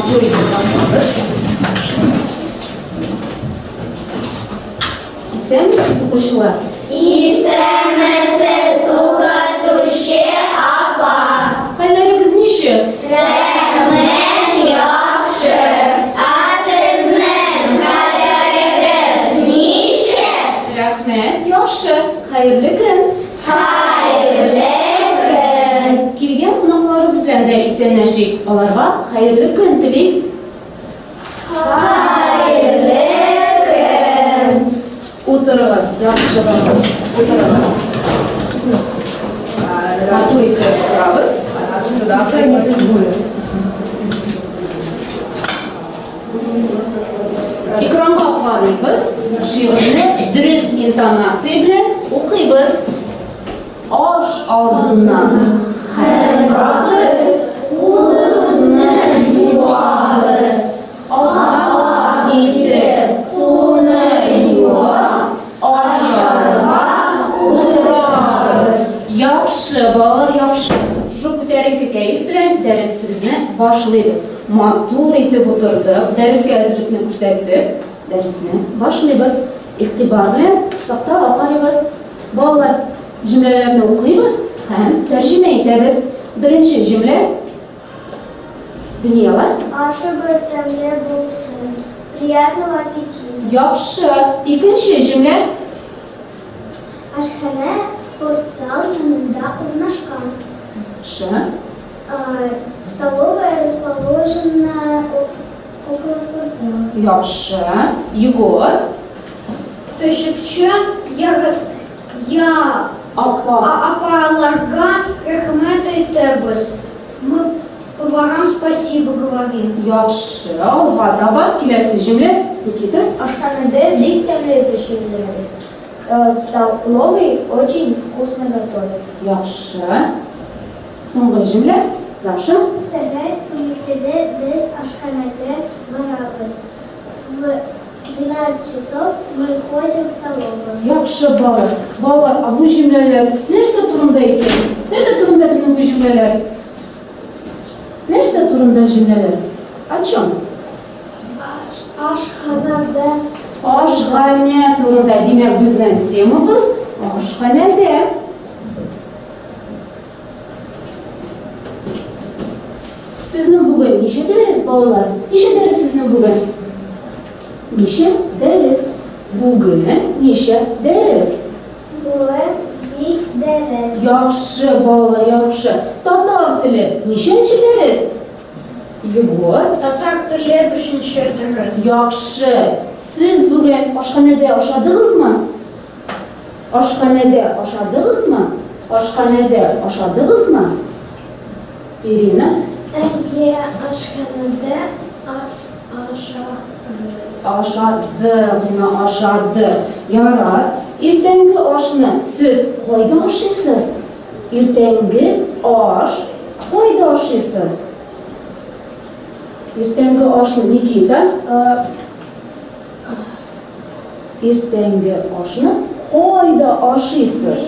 Матур итеп басабыз. Исәнмесез, укучылар? Исәнмесез, укытучы апа. Хәлләрегез ничек? Рәхмәт, яхшы. Ә сезнең хәлләрегез ничек? Рәхмәт, яхшы. Хәерле көн. Хәерле көн. Килгән кунакларыбыз белән дә исәнләшик. Аларга хәерле көн телик. Хәерле көн. Утырыгыз, яхшы балалар. Утырыгыз. Матур итеп утырабыз. Экранга карыйбыз, шигырьне дөрес интонация белән укыйбыз. Аш алдыннан һәрвакыт кулыбызны юабыз. Ап-ак итеп кулны юып, ашарга утырабыз. Яхшы, балалар, яхшы. Шушы күтәренке кәеф белән дәресебезне башлыйбыз. Матур итеп утырдык, дәрескә әзерлекне күрсәттек. Дәресне башлыйбыз. Игътибар белән тактага карыйбыз. Балалар, җөмләләрне укыйбыз һәм тәрҗемә итәбез. Беренче җөмлә. Даниэла. Ашыгыз тәмле булсын. Приятного аппетита. Яхшы. Икенче җөмлә. Ашханә спортзал янында урнашкан. Яхшы. Столовая расположена около спортзала. Яхшы. Егор. Пешекче я Апа. апаларга рәхмәт әйтәбез. Мы поварам спасибо говорим. Яхшы. Алга таба киләсе җөмлә. Никита. Ашханәдә бик тәмле пешерәләр. В столовой очень вкусно готовят. Яхшы. Соңгы җөмлә. Даша. Сәгать уникедә без ашханәгә барабыз. В 12 часов мы ходим в столовую. Яхшы, балалар. Балалар, ә бу җөмләләр нәрсә турында икән? Нәрсә турында безнең бу җөмләләр? Нәрсә турында җөмләләр? О чем? Ашханәдә. Ашханә турында. Димәк, безнең темабыз ашханәдә. Сезнең бүген ничә дәрес, балалар? Ничә дәрес сезнең бүген? Ничә дәрес? Бүген ничә дәрес? Бүген биш дәрес. Яхшы, балалар, яхшы. Татар теле ничәнче дәрес? Егор. Татар теле бишенче дәрес. Яхшы. Сез бүген ашханәдә ашадыгызмы? Ашханәдә ашадыгызмы? Ашханәдә ашадыгызмы? Ирина? Әйе, ашханәдә ашадык. Ашадык, димәк, ашадык. Ярар. Иртәнге ашны сез кайда ашыйсыз? Иртәнге аш кайда ашыйсыз? Иртәнге ашны Никита? Иртәнге ашны кайда ашыйсыз?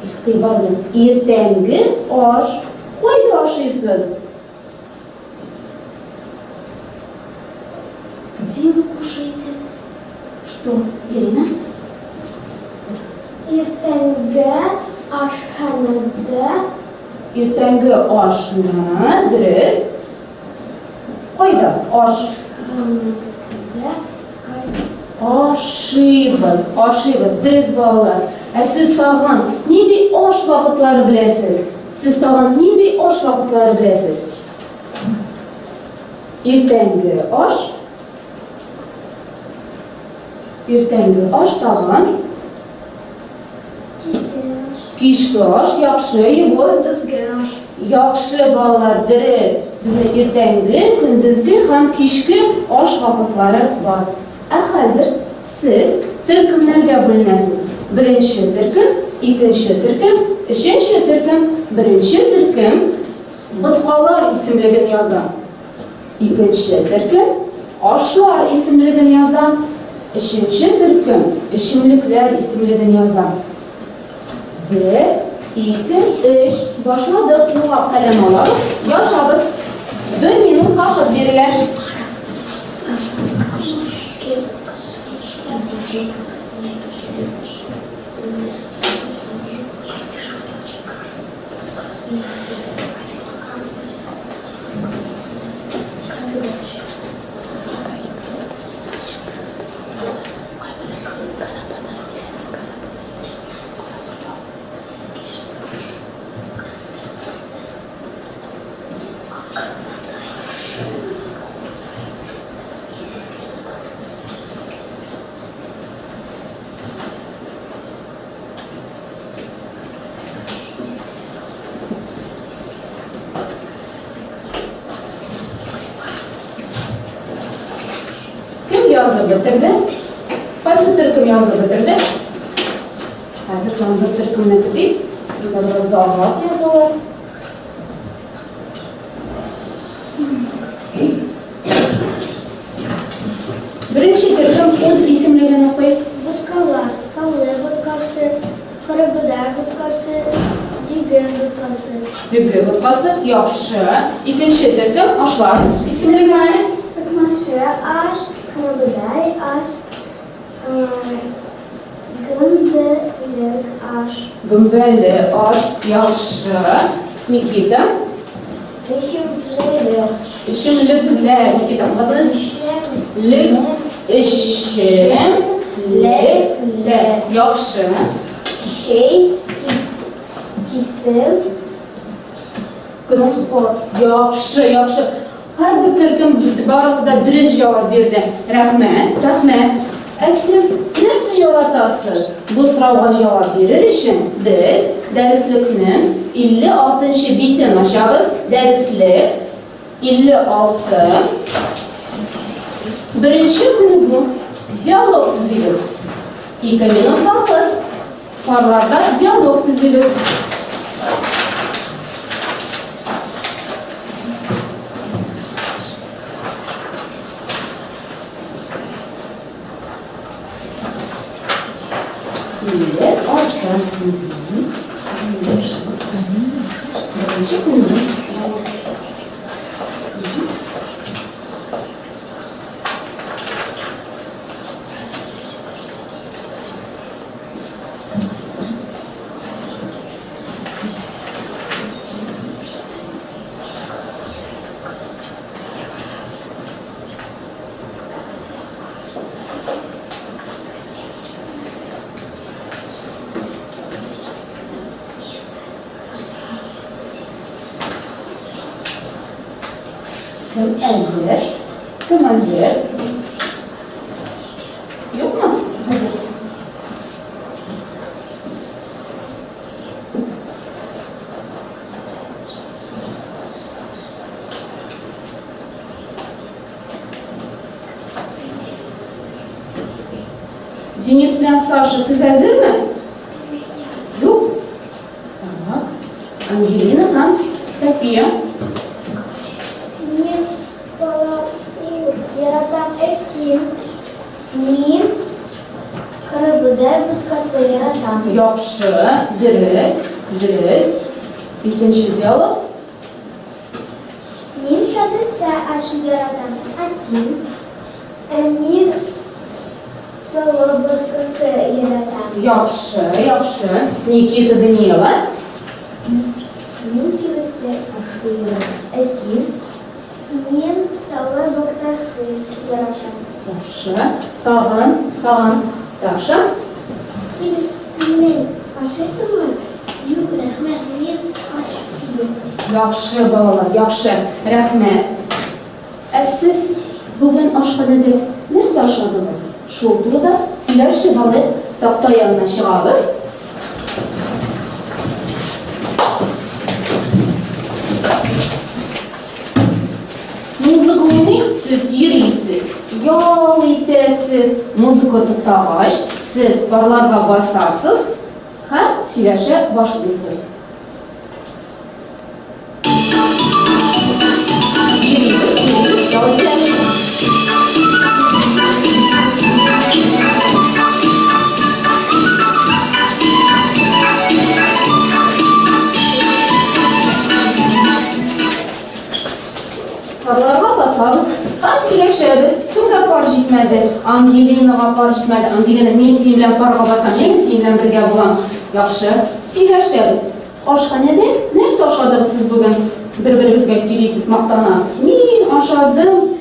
Игътибар белән. Иртәнге аш кайда ашыйсыз? Где вы кушаете? Что, Ирина? Иртәнге ашханәдә. Иртәнге ашны, дөрес. Кайда? Аш. Ашыйбыз, ашыйбыз. Дөрес, балалар. Ә сез тагын нинди аш вакытлары беләсез? Сез тагын нинди аш вакытлары беләсез? Иртәнге аш. Иртәнге аш тагын. Кичке аш, яхшы, Егор. Көндезге аш. Яхшы, балалар, дөрес. Безнең иртәнге, көндезге һәм кичке аш вакытлары бар. Ә хәзер сез төркемнәргә бүленәсез. Беренче төркем, икенче төркем, өченче төркем. Беренче төркем боткалар исемлеген яза. Икенче төркем ашлар исемлеген яза. Өченче төркем эчемлекләр исемлеген яза. Бер, ике, өч. Башладык. Юга каләм алабыз, язабыз. вакыт бирелә. Кем язып бетерде? Кайсы төркем язып бетерде? Хәзер тагын бер төркемне көтик. Монда бераз озаграк язалар. Беренче төркем үз исемлеген укый. Боткалар, саллы боткасы, карабодай боткасы, дөге боткасы. Дөге боткасы, яхшы. Икенче төркем ашлар исемлеген. Токмашы аш, карабодай аш, гөмбәлек аш. Гөмбәле аш, яхшы. Никита. Эчемлекләр. Эчемлекләр, Никита, кабатлый. Лек, эчемлекләр. Яхшы. Чәй, кисел, Компот. Яхшы, яхшы. Һәрбер төркем барыгыз да дөрес җавап бирде. Рәхмәт, рәхмәт. Ә сез нәрсә яратасыз? Бу сорауга җавап бирер өчен без дәреслекнең 56 нчы битен ачабыз. Дәреслек 56. Беренче күнегү. Диалог төзибез. Ике минут вакыт. Парларда диалог төзибез. Илле алты. Беренче күнегү. Кем әзер? Кем әзер? Юкмы? Әзер. Денис белән Саша, сез әзерме? Юк. Так. Ангелина һәм София. Мин пылау яратам, ә син? Мин карабодай боткасы яратам. Яхшы, дөрес, дөрес. Икенче диалог. Мин кәбестә ашы яратам, ә син? Ә мин солы боткасы яратам. Яхшы, яхшы. Никита, Даниэла. Мин кәбестә ашы яратам. Ә син? Мин солы боткасы яратам. Яхшы. Тагын, тагын. Даша. Син пельмень ашыйсыңмы? Юк, рәхмәт, мин ач түгел. Яхшы, балалар, яхшы. Рәхмәт. Ә сез бүген ашханәдә нәрсә ашадыгыз? Шул турыда сөйләшеп алыйк. Такта янына чыгабыз. Музыка уйный, сез йөрисез, ял итәсез. Музыка туктагач, сез парларга басасыз һәм сөйләшә башлыйсыз. Йөрибез, йөрибез, ял итәбез. Парларга басабыз һәм сөйләшәбез. Кемгә пар җитмәде? Ангелинага пар җитмәде. Ангелина, мин синең белән парга басам, яме синең белән бергә булам. Яхшы. Сөйләшәбез. Ашханәдә нәрсә ашадыгыз сез бүген? Бер-берегезгә сөйлисез, мактанасыз. Мин ашадым.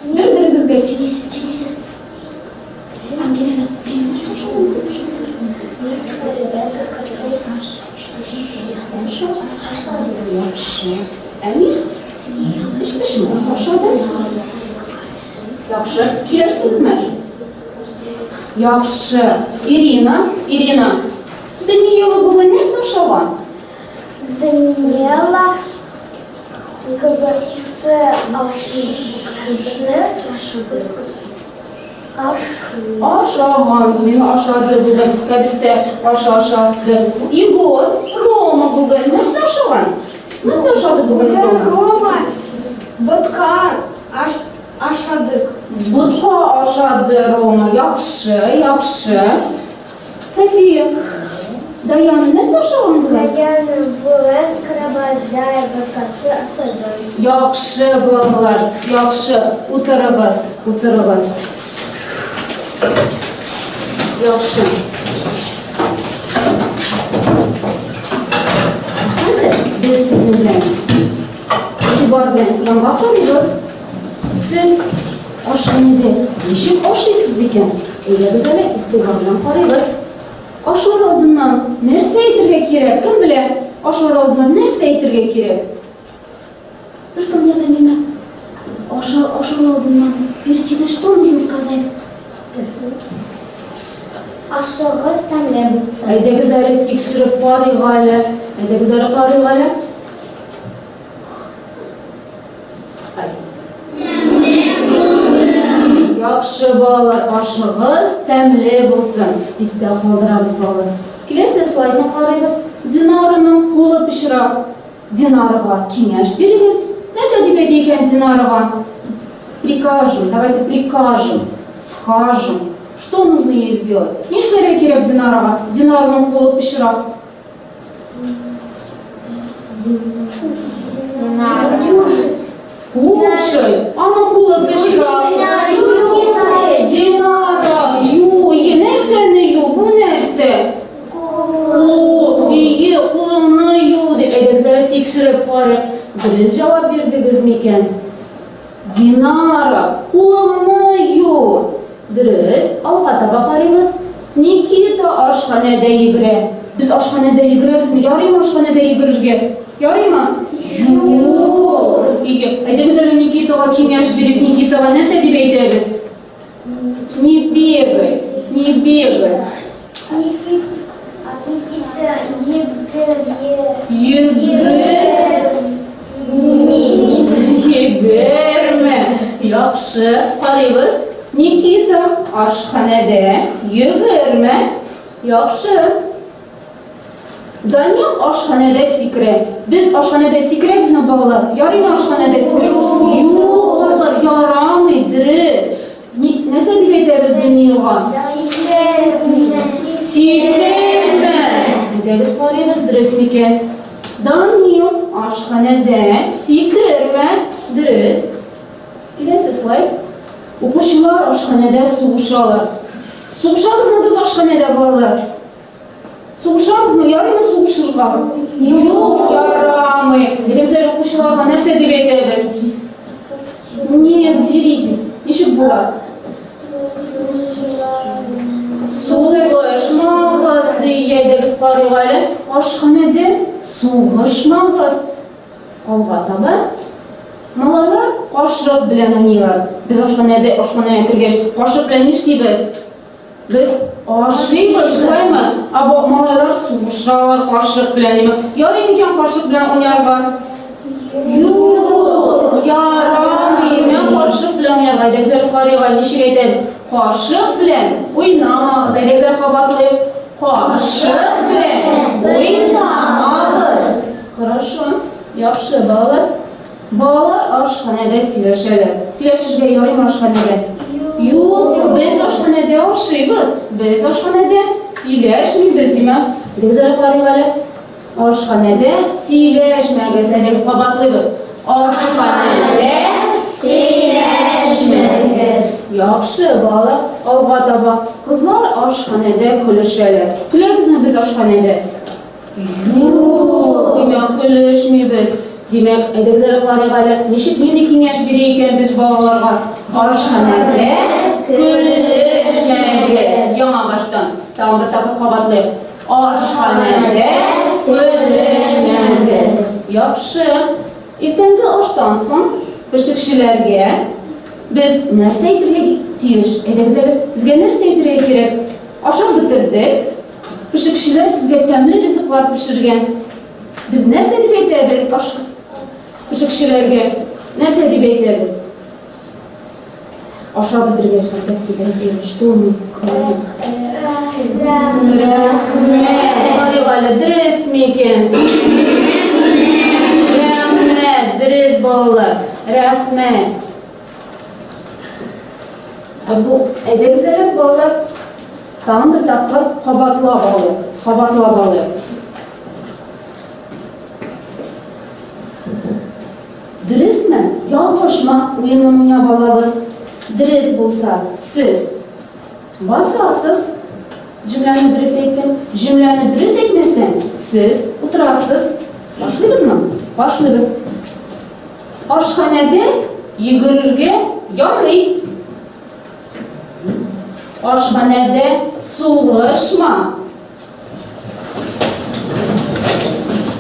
Бер-берегезгә сөйлисез, сөйлисез. Ангелина, син нәрсә ашадың бүген? Яхшы. Ә мин өчпочмак ашадым. Яхшы. Сөйләштегезме? Яхшы. Ирина, Ирина, Даниэла бүген нәрсә ашаган? Даниэла кәбестә ашады. Ашаган, бүген ашады бүген кәбестә ашы ашады. Егор, Рома бүген нәрсә ашаган? Нәрсә ашады бүген Рома? Рома ботка ашадык. Ботка ашады Рома. Яхшы, яхшы. София, Даяна нәрсә ашаган бүген? Даяна бүген карабодай боткасы ашады. Яхшы, балалар, яхшы. Утырыгыз, утырыгыз. Яхшы. Хәзер без сезнең белән игътибар белән экранга карыйбыз. Сез ашханәдә ничек ашыйсыз икән? Әйдәгез әле, игътибар белән карыйбыз. Ашар алдыннан нәрсә әйтергә кирәк? Кем белә? Ашар алдыннан нәрсә әйтергә кирәк? Беркем дә белмиме? Ашар, ашар алдыннан перед едой что нужно сказать? Ашыгыз тәмле булсын. Әйдәгез әле тикшереп карыйк әле. Әйдәгез әле карыйк әле. Яхшы, балалар, ашыгыз тәмле булсын. Истә калдырабыз, балалар. Киләсе слайдны карыйбыз. Динараның кулы пычрак. Динарага киңәш бирегез. Нәрсә дип әйтә икән Динарага? Прикажем, давайте прикажем, скажем. Что нужно ей сделать? Нишләргә кирәк Динарага? Динараның кулы пычрак. Кушать. Аның кулы пычрак. Динара, ю, нәрсәне ю? Бу нәрсә? Ку, ие, кулыңны ю, дип әйдәгез әле тикшереп карыйк. Дөрес җавап бирдегез микән? Динара, кулыңны ю! Дөрес, алга таба карыйбыз. Никита ашханәдә йөгерә. Без ашханәдә йөгерәбезме? Ярыймы ашханәдә йөгерергә? Ярыймы? Юк. Иге, әйдәгез әле Никитага киңәш бирик. Никитага нәрсә дип әйтәбез? Не бегай, не бегай. Никита йөгерә. Йөгер. Йөгермә. Яхшы, карыйбыз. Никита ашханәдә йөгермә. Яхшы. Данил ашханәдә сикерә. Без ашханәдә сикерәбезме, балалар? Ярыймы ашханәдә сикереп? Юк, балалар, ярамый, дөрес. Нәрсә дип әйтәбез Даниилга? Сикермә. Сикермә. Әйдәгез карыйбыз, дөрес микән? Данил ашханәдә сикермә. Дөрес. Киләсе слайд. Укучылар ашханәдә сугышалар. Сугышабызмы без ашханәдә, балалар? Сугышабызмы? Ярыймы сугышырга? Юк, ярамый. Әйдәгез әле укучыларга нәрсә дип әйтәбез? Не деритесь. Ничек була? Сугышмагыз, әйдәгез карыйк әле. Ашханәдә сугышмагыз. Алга таба. Малайлар кашык белән уйныйлар. Без ашханәдә, ашханәгә кергәч, кашык белән нишлибез? Без ашыйбыз, шулаймы? Ә бу малайлар сугышалар кашык белән. Димәк, ярый микән кашык белән уйнарга? Юк, ярамый. Менә кашык белән уйнарга. Әйдәгез әле карыйк әле, ничек әйтәбез? Кашык белән уйнамагыз. Әйдәгез әле кабатлыйк. Кашык белән уйнамагыз. Хорошо. Яхшы, балалар. Балалар ашханәдә сөйләшәләр. Сөйләшергә ярыймы ашханәдә? Юк, без ашханәдә ашыйбыз. Без ашханәдә сөйләшмибез, димәк. Без әле карыйк әле. Ашханәдә сөйләшмәгез. Әйдәгез, кабатлыйбыз. Ашханәдә. Яхшы, балалар, алга таба. Кызлар ашханәдә көлешәләр. Көләбезме без ашханәдә? Юк, димәк, көлешмибез. Димәк, әйдәгез әле карыйк әле, ничек нинди киңәш бирә икән без балаларга? Ашханәдә көлешмәгез. Яңа баштан. Тагын бер тапкыр кабатлыйк. Ашханәдә көлешмәгез. Яхшы. Иртәнге аштан соң пешекчеләргә без нәрсә әйтергә тиеш? Әйдәгез әле, безгә нәрсә әйтергә кирәк? Ашап бетердек. Пешекчеләр сезгә тәмле ризыклар пешергән. Без нәрсә дип әйтәбез аш пешекчеләргә? Нәрсә дип әйтәбез? Ашап бетергәч, когда всегда говорим, что мы говорим? Рәхмәт. Карыйк әле, дөрес микән? Рәхмәт, дөрес балалар. Рәхмәт. Ә бу әйдәгез әле, балалар, тагын бер тапкыр кабатлап алыйк. Кабатлап алыйк. Дөресме, ялгышмы уенын уйнап алабыз. Дөрес булса, сез басасыз. Җөмләне дөрес әйтсәң, җөмләне дөрес әйтмәсәң, сез утырасыз. Башлыйбызмы? Башлыйбыз. Ашханәдә йөгерергә ярый. Ашханәдә сугышма.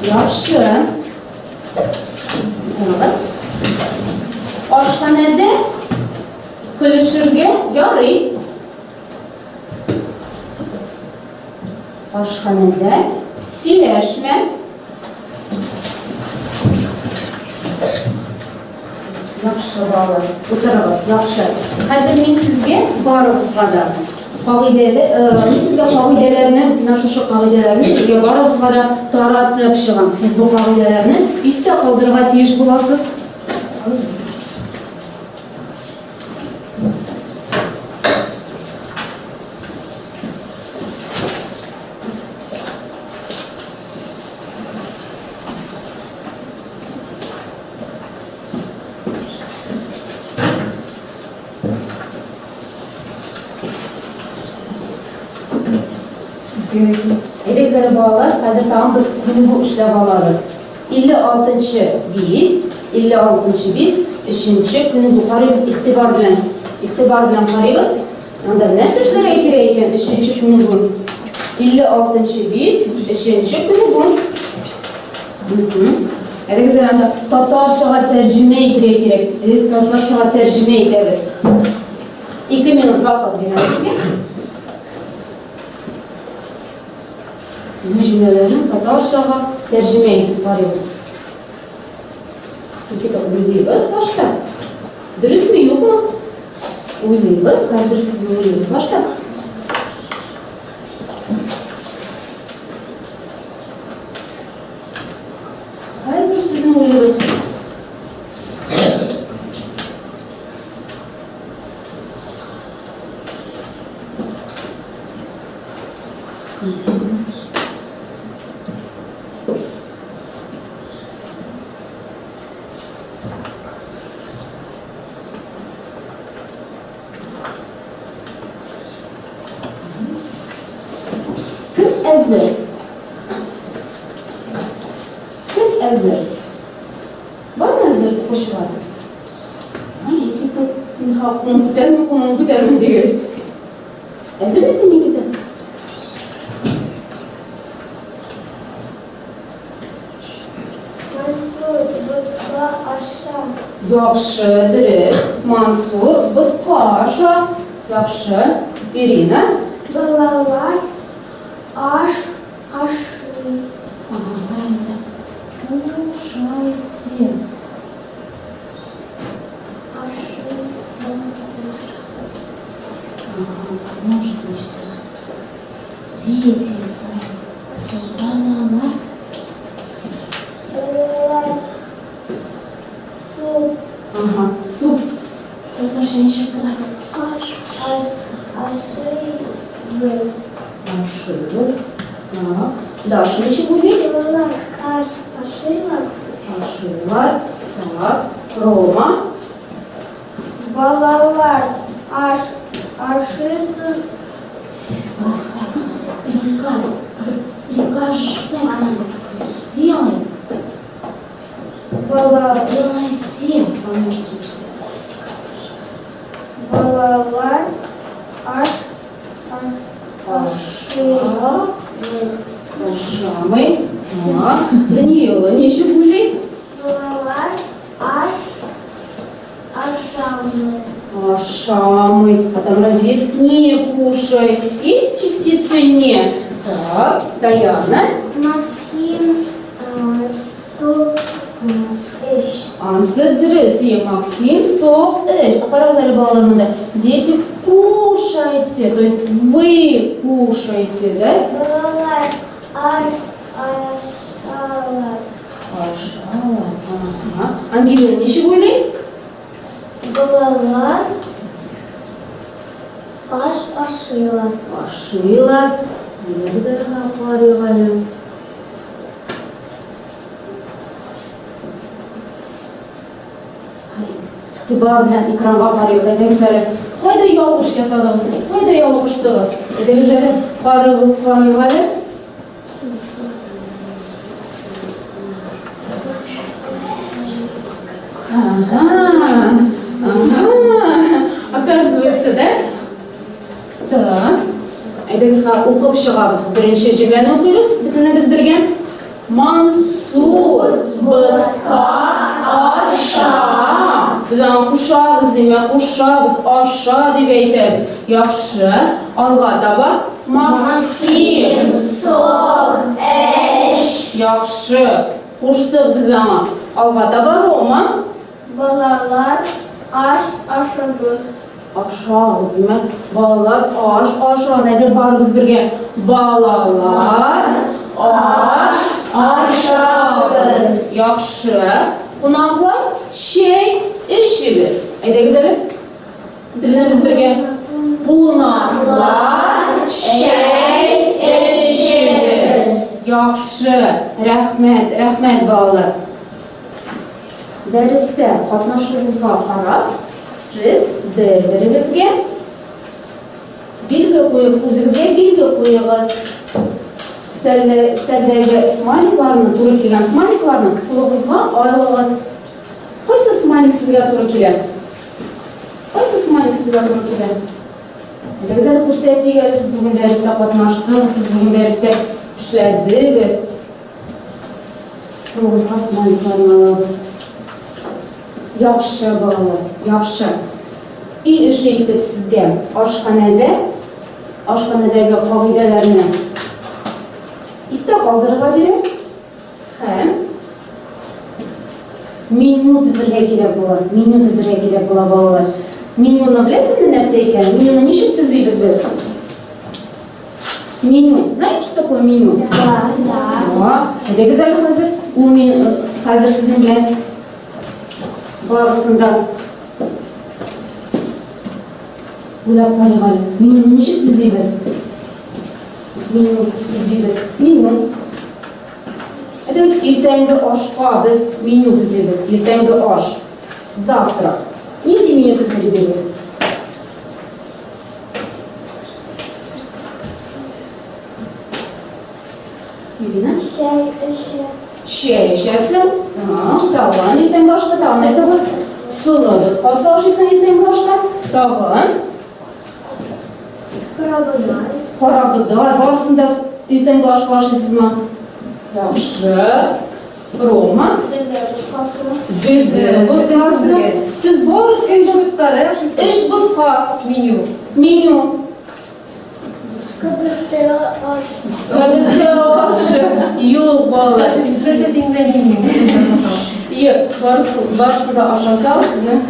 Яхшы. Тыныгыз. Ашханәдә көлешергә ярый. Ашханәдә сөйләшмә. Яхшы, балалар. Утырыгыз, яхшы. Хәзер мин сезгә барыгызга да кагыйдәле, э, мин сезгә кагыйдәләрне, менә шушы кагыйдәләрне сезгә барыгызга да таратып чыгам. Сез бу кагыйдәләрне истә калдырырга тиеш буласыз. Әйдәгез әле балалар, хәзер тагын бер күнегү эшләп алабыз. 56 бит, 56 бит, 3 күнегү карыйбыз игътибар белән. Игътибар белән карыйбыз. Анда нәрсә эшләргә кирәк икән 3 күнегү? 56 бит, 3 күнегү. Әйдәгез әле анда татарчага тәрҗемә итәргә кирәк. Без татарчага тәрҗемә итәбез. 2 минут вакыт бирәм сезгә. Бу җөмләләрне татарчага тәрҗемә итеп карыйбыз. Никита, уйлыйбыз башта. Дөресме, юкмы? Уйлыйбыз, һәрбер сүзне уйлыйбыз башта. Һәрбер сүзне уйлыйбыз. Кем әзер? Кем әзер? Бармы әзер укучылар? Никита, Михаил, кулын күтәрмә, кулын күтәрмә дигәч. Әзерме син, Никита? Мансур ботка аша. Яхшы, дөрес. Мансур ботка аша. Яхшы. Ирина. Балалар аш ашый. Ага, правильно. Кушайте. Ашый. Ага, может быть. Дети. Балалар. Балалар суп. Ага, суп. Татарча ничек була? Аш аш ашыйбыз. Ашыйбыз. Так. Даша ничек уйлый? Балалар аш ашыйлар. Ашыйлар. Так. Рома. Балалар Аш ашыйсыз. Приказ, приказ, приказ надо. Сделай. Бала, Делайте, поможете написать. балалар аш ашый. Ашамый. Так. Даниэла, ничек уйлый? Балалар аш ашамый. Ашамый. А там разве есть не кушай? Есть частицы не? Так, Даяна. Максим сок эч. Ансы дөрес. Е, Максим, сок эч. А карагыз әле балалар монда. Дети, кушайте. То есть вы кушаете, да? Балалар аш ашалар. Ашалар. Ага. Ангелина, ничек уйлый? Балалар аш ашыйлар. Ашыйлар. Әйдәгез әле карыйк әле. Ай, Игътибар белән экранга карыйбыз. Әйдәгез әле. Кайда ялгыш ясадыгыз сез? Кайда ялгыштыгыз? Әйдәгез әле карыйк карыйк әле. Ага, ага. Оказывается, да? Так. Әйдәгез укып чыгабыз. Беренче җөмләне укыйбыз. Бөтенебез бергә. Мансур ботка аша. Без аңа кушабыз, димәк, кушабыз, аша дип әйтәбез. Яхшы. Алга таба Максим сок эч. Яхшы. Куштык без аңа. Алга таба Рома. Балалар аш ашыгыз. Ашагыз, димәк, балалар аш ашагыз. Әйдә барыбыз бергә. Балалар аш ашагыз. Яхшы. Кунаклар чәй эчегез. Әйдәгез әле. Бөтенебез бергә. Кунаклар чәй эчегез. Яхшы. Рәхмәт, рәхмәт балалар. Дәрестә катнашуыгызга карап, сез бер-берегезгә билге куегыз, үзегезгә билге куегыз. Өстәлдә, өстәлдәге смайликларны, туры килгән смайликларны кулыгызга алыгыз. Кайсы смайлик сезгә туры килә? Кайсы смайлик сезгә туры килә? Әйдәгез әле күрсәтик әле, сез бүген дәрестә катнаштыгыз, сез бүген дәрестә эшләдегез. Кулыгызга смайликларны алабыз. Яхшы, балалар, яхшы. Өй эше итеп сезгә ашханәдә, ашханәдәге кагыйдәләрне истә калдырырга бирәм. Һәм меню төзергә кирәк була. Меню төзергә кирәк була, балалар. Менюны беләсезме нәрсә икәнен? Менюны ничек төзибез без? Меню. Знаете, что такое меню? Да, да. Да. Әйдәгез әле хәзер. Ул мин хәзер сезнең белән барысын да уйлап карыйк әле. Менюны ничек төзибез? Меню төзибез. Меню. Әйдәгез иртәнге ашка без меню төзибез. Иртәнге аш. Завтрак. Нинди меню төзер идегез? Ирина? Чәй эчә. Чәй эчәсең. Так, тагын иртәнге ашка тагын нәрсә бар? Солы боткасы ашыйсың иртәнге ашка. Тагын Карабодай. карабодай, барысын да иртәнге ашка ашыйсызмы? Яхшы. Рома? Дөге боткасы. Дөге боткасы. Сез барысын Өч ботка, да, ашыйсыз? Өч ботка. Меню. Меню. Кәбестә аш. Кәбестә ашы. Юк, балалар. Юк, барысы, барысы да ашаса, сезнең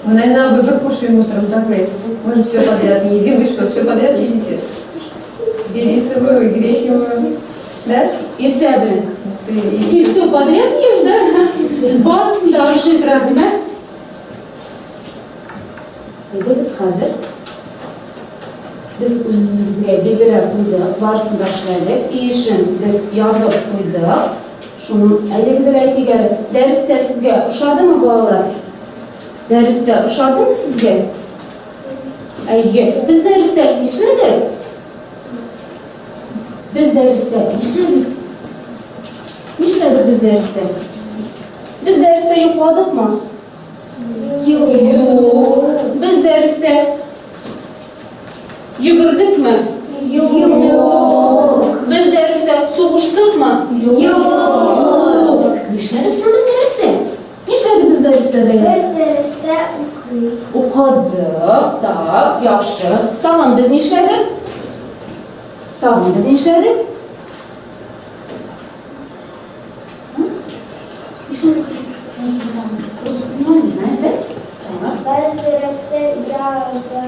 Мы, наверное, на выбор кушаем утром, так ведь? Мы же все подряд не едим. Вы что, все подряд едите? И рисовую, и гречневую. Да? Иртә белән. Ты и- Ты все подряд ешь, да? Сез барысын да ашыйсыз, димәк? Әйдәгез хәзер. Без үзебезгә билгеләп куйдык, барысын да эшләдек. Өй эшен без язып куйдык. Шуны әйдәгез әле әйтик әле. Дәрестә сезгә ошадымы, балалар? Дәрестә ошадымы сезгә? Әйе. Без дәрестә нишләдек? Без дәрестә нишләдек? Нишләдек без дәрестә? Без дәрестә йокладыкмы? Юк. Без дәрестә йөгердекме? Юк. Без дәрестә сугыштыкмы? Юк. Нишләдек соң без дәрестә? Нишләдек без дәрестә, Даян? Без дәрестә укый. Укыдык, так, яхшы. Тагын без нишләдек? Тагын без нишләдек? Нишләдек без дәрестә тагын? Ну, не знаешь, да? Так. Без дәрестә яза.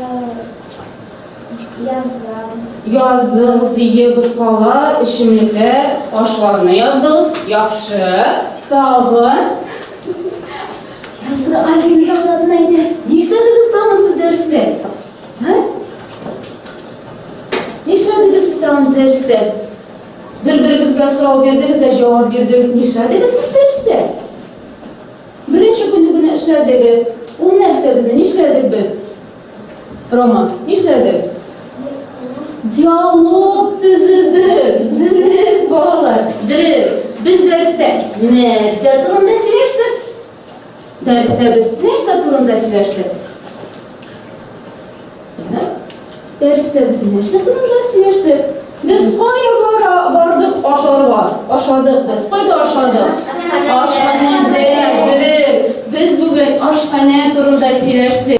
Язам. Яздыгыз, ие, боткалар, эчемлекләр, ашларны яздыгыз. Яхшы. Тагын. Язды, Альбин җавабын әйтә. Нишләдегез тагын сез дәрестә? Ә? Нишләдегез сез тагын дәрестә? Бер-берегезгә сорау бирдегез дә җавап бирдегез. Нишләдегез сез дәрестә? Беренче күнегүне эшләдегез. Ул нәрсә безне? Нишләдек без? Рома, нишләдек? Диалог төзедек. Дөрес, балалар, дөрес. Без дәрестә нәрсә турында сөйләштек? Дәрестә без нәрсә турында сөйләштек? Дәрестә без нәрсә турында сөйләштек? Без кая бара бардык ашарга? Ашадык без. Кайда ашадык? Ашханәдә. Дөрес. Без бүген ашханә турында сөйләштек.